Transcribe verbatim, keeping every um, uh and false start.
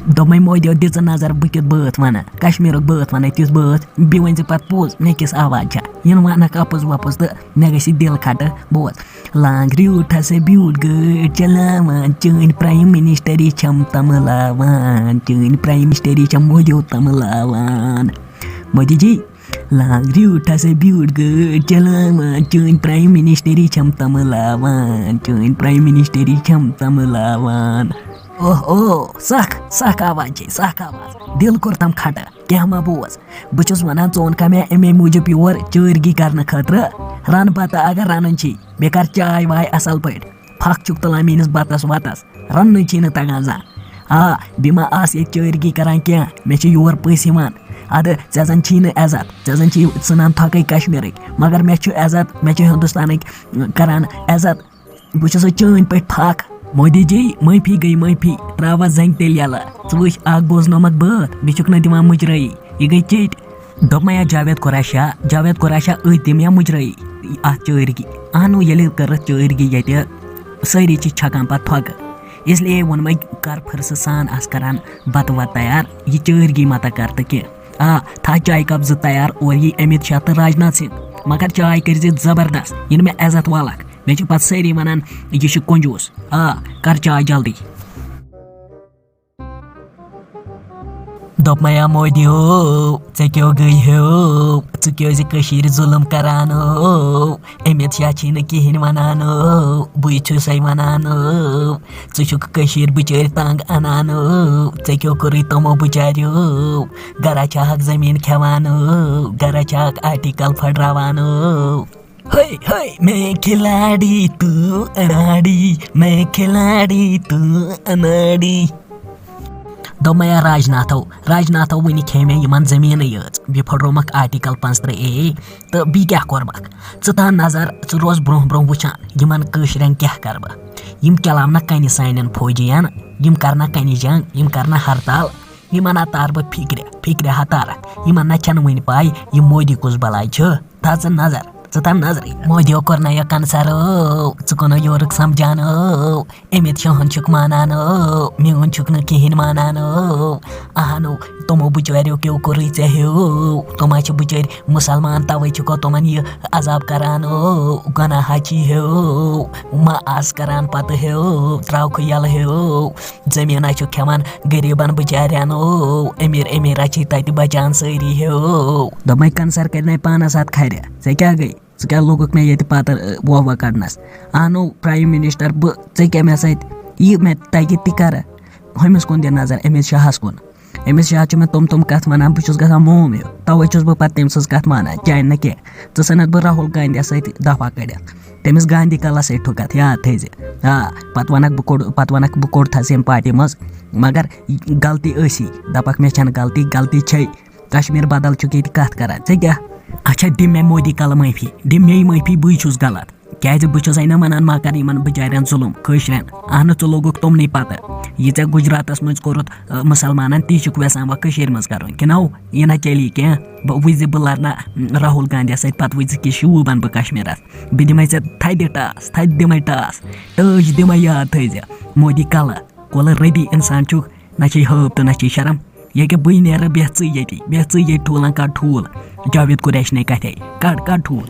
دوٚپمَے مودیو، دِژٕ نظر بہٕ کیُتھ بٲتھ وَنہٕ، کشمیٖرُک بٲتھ وَنَے تیُتھ بٲتھ، بیٚیہِ ؤنۍ زِ پَتہٕ پوٚز مےٚ کِژھ آواز چھےٚ۔ یِنہٕ وَنَکھ اَپُز وَپُز تہٕ مےٚ گژھِ دِل کھٹہٕ۔ بوز، لانٛگ روٗٹ ہسا بیوٗٹھ گٲڑۍ چلاوان، چٲنۍ پرٛایم مِنِسٹَر یہِ چھَم تَملاوان، چٲنۍ پرٛایم مِنِسٹَر یہِ چھَم مودیو تَملاوان۔ مودی جی، لانٛگ روٗٹ ہسا بیوٗٹھ گٲڑۍ چلاوان، چٲنۍ پرٛایم مِنِسٹَر یہِ چھَم تَملاوان، چٲنۍ پرٛایم مِنِسٹَر یہِ چھَم تَملاوان۔ اوہ اوہ، سخ سخ آواز چھے، سخ آواز، دِل کوٚرتم کھٹہٕ۔ کینٛہہ مہ بوز، بہٕ چھُس وَنان، ژٕ اوٚنکھا مےٚ اَمے موٗجوٗب یور چٲرگی کرنہٕ خٲطرٕ؟ رَن بَتہٕ اگر رَنُن چھی، بیٚیہِ کر چاے واے اَصٕل پٲٹھۍ۔ پھَکھ چھُکھ تُلان میٛٲنِس بَتَس وَتَس، رَننُے چھی نہٕ تَگان زانٛہہ۔ آ، بہٕ ما آسہٕ ییٚتہِ چٲرگی کران کینٛہہ، مےٚ چھِ یور پٔژھۍ یِوان۔ اَدٕ ژےٚ زَن چھی نہٕ عزت، ژےٚ زَن چھی ژھٕنان تھۄکَے کشمیٖرٕکۍ، مگر مےٚ چھُ عزت، مےٚ چھُ ہِندُستانٕکۍ کران عزت۔ بہٕ چھُسو چٲنۍ پٲٹھۍ پھَکھ۔ مودی جی، معٲفی گٔے معٲفی، ترٛاو اَتھ زنٛگہِ تیٚلہِ یَلہٕ۔ ژٕ وٕچھ، اَکھ بوزنٲومَکھ بٲتھ، بیٚیہِ چھُکھ نہٕ دِوان مُجرٲیی۔ یہِ گٔے چیٚٹۍ۔ دوٚپمَے یا جاوید قریشا، جاوید قریشا، أتھۍ دِم یا مُجرٲیی اَتھ چٲرگی۔ اَہنو، ییٚلہِ کٔرٕتھ چٲرگی ییٚتہِ، سٲری چھِ چھَکان پَتہٕ تھۄکہٕ۔ اس لیے ووٚنمَے، کر فٕرسہٕ سان آس کران بَتہٕ وَتہٕ تیار، یہِ چٲرگی مَتہ کر تہٕ کینٛہہ۔ آ، تھاو چایہِ کپ زٕ تیار، اورٕ یی امیت شاہ تہٕ راجناتھ سنگھ۔ مگر چاے کٔرۍ زِ زبردست، یِنہٕ مےٚ عزت والکھ۔ مےٚ چھِ پتہٕ سٲری ونان، یہِ چھُ کنجوٗس۔ آ، کر چاے جلدی۔ دوٚپمَے یا مودیو، ژےٚ کیٛاہ گٔے ہیو؟ ژٕ کیٛازِ کٔشیٖرِ ظُلم کران ہو؟ امیت شاہ چھی نہٕ کِہیٖنۍ ونان ہو، بٕے چھُسَے ونان ہو۔ ژٕ چھُکھ کٔشیٖر بِچٲرۍ تنٛگ انان ہو، ژےٚ کیٛاہ کوٚرُے تِمو بِچاریو؟ گرا چھا حق زٔمیٖن کھٮ۪وان ہو، گرا چھا حق آرٹیکل پھٔٹراوان ہو۔ ہے ہے، میں کھلاڑی تو اناڑی، میں کھلاڑی تو اناڑی۔ دوٚپمَے یا راجناتھو، راجناتھو وٕنہِ کھے مےٚ یِمن زٔمیٖنٕے یٲژ، بیٚیہِ پھٔٹروومَکھ آرٹیکل پانٛژترٕٛہ اے، تہٕ بیٚیہِ کیٛاہ کوٚرمَکھ؟ ژٕ تھاو نظر، ژٕ روز برونٛہہ برونٛہہ وٕچھان، یِمن کٲشرٮ۪ن کیٛاہ کَرٕ بہٕ؟ یِم چلاونہ کَنہِ سانٮ۪ن فوجیَن، یِم کَرنہ کَنہِ جنگ، یِم کَرنہ ہڑتال، یِمن ہا تار بہٕ فِکرِ، فِکرِ ہا تارکھ، یِمن نہ چھَنہٕ وٕنہِ پَے یہِ مودی کُس بلاے چھُ۔ تھاو ژٕ نظر، ژٕ تھاو نظرٕے۔ مودیو کوٚر نہ یہِ کنسرو، ژٕ کوٚنو یورُک سمجھانو۔ امیت شاہن چھُکھ مانان ہو، میون چھُکھ نہٕ کِہیٖنۍ مانان ہو۔ اہنو، تِمو بِچاریو کیو کوٚرُے ژےٚ ہیو۔ تِم ہا چھِ بِچٲرۍ مُسلمان، توے چھُکھ تِمن یہِ عذاب کران ہو۔ گۄناہ ہا چھی ہیو، ما آس کران پتہٕ ہیو، تراوکھٕ یلہٕ ہیو۔ زٔمیٖن ہا چھُکھ کھٮ۪وان غریٖبن بِچارٮ۪ن ہو۔ امیر امیر ہا چھی تتہِ بچان سٲری ہیو۔ دوٚپمَے کنسر کرنَے پانس اتھ کھرِ، ژےٚ کیٛاہ گٔے؟ ژٕ کیٛاہ لوٚگُکھ مےٚ ییٚتہِ پتہٕ، ٲ، وۄہ وۄہ کڑنس؟ اہنو، پرایم منسٹر بہٕ، ژےٚ کیٛاہ مےٚ سۭتۍ؟ یہِ مےٚ تگہِ تہِ کرٕ۔ ہُمِس کُن دِ نظر، أمِس شاہس کُن۔ أمِس شاہ چھُ مےٚ تِم تِم کتھ ونان، بہٕ چھُس گژھان موم ہیوٗ۔ توے چھُس بہٕ پتہٕ تٔمۍ سٕنٛز کتھ مانان، چانہِ نہٕ کینٛہہ۔ ژٕ ژھٕنکھ بہٕ راہُل گاندھیَس سۭتۍ دفعہ کٔڑِتھ، تٔمِس گاندھی کلس سۭتۍ ٹھُکتھ، یاد تھٲیزِ۔ آ، پتہٕ ونکھ بہٕ کوٚڑ-، پتہٕ ونکھ بہٕ کوٚڑتھس ییٚمہِ پارٹی منٛز، مگر غلطی ٲسی، دپکھ مےٚ چھنہٕ غلطی، غلطی چھے۔ کشمیر بدل چھُکھ ییٚتہِ کتھ کران، ژےٚ کیٛاہ؟ اچھا، دِ مےٚ مودی کلہٕ معٲفی، دِ مے معٲفی، بٕے چھُس غلط۔ کیٛازِ بہٕ چھُسے نہٕ ونان مہ کر یِمن بِچارٮ۪ن ظُلُم، کٲشرٮ۪ن۔ اہنُو، ژٕ لوگُکھ تِمنٕے پتہٕ۔ یہِ ژےٚ گُجراتس منٛز کوٚرُتھ، آ، مُسلمانن، تی چھُکھ وٮ۪ژھان وۄنۍ کٔشیٖرِ منٛز کرُن۔ کِنہٕ نو، یہِ نہ چلی کینٛہہ۔ بہٕ وٕچھِ زِ بہٕ لڑنا راہُل گاندھیَس سۭتۍ، پتہٕ وٕچھِ زِ کہِ شوٗب انہٕ بہٕ کشمیرس۔ بہٕ دِمے ژےٚ تھدِ ٹاس، تھدِ دِمے ٹاس، ٹٲج دِمے، یاد تھٲیزِ۔ مودی کلہٕ، کۄلہٕ رٔدی انسان چھُکھ، نہ چھے حٲب تہٕ نہ چھے شرم۔ ییٚکیٛاہ بٕے نیرٕ، بیٚہہ ژٕے ییٚتی، بیٚہہ ژٕے ییٚتہِ ٹھوٗلن، کڑ ٹھوٗل۔ جاوید قریشی نے کتھے، کڑ، کڑ ٹھوٗل۔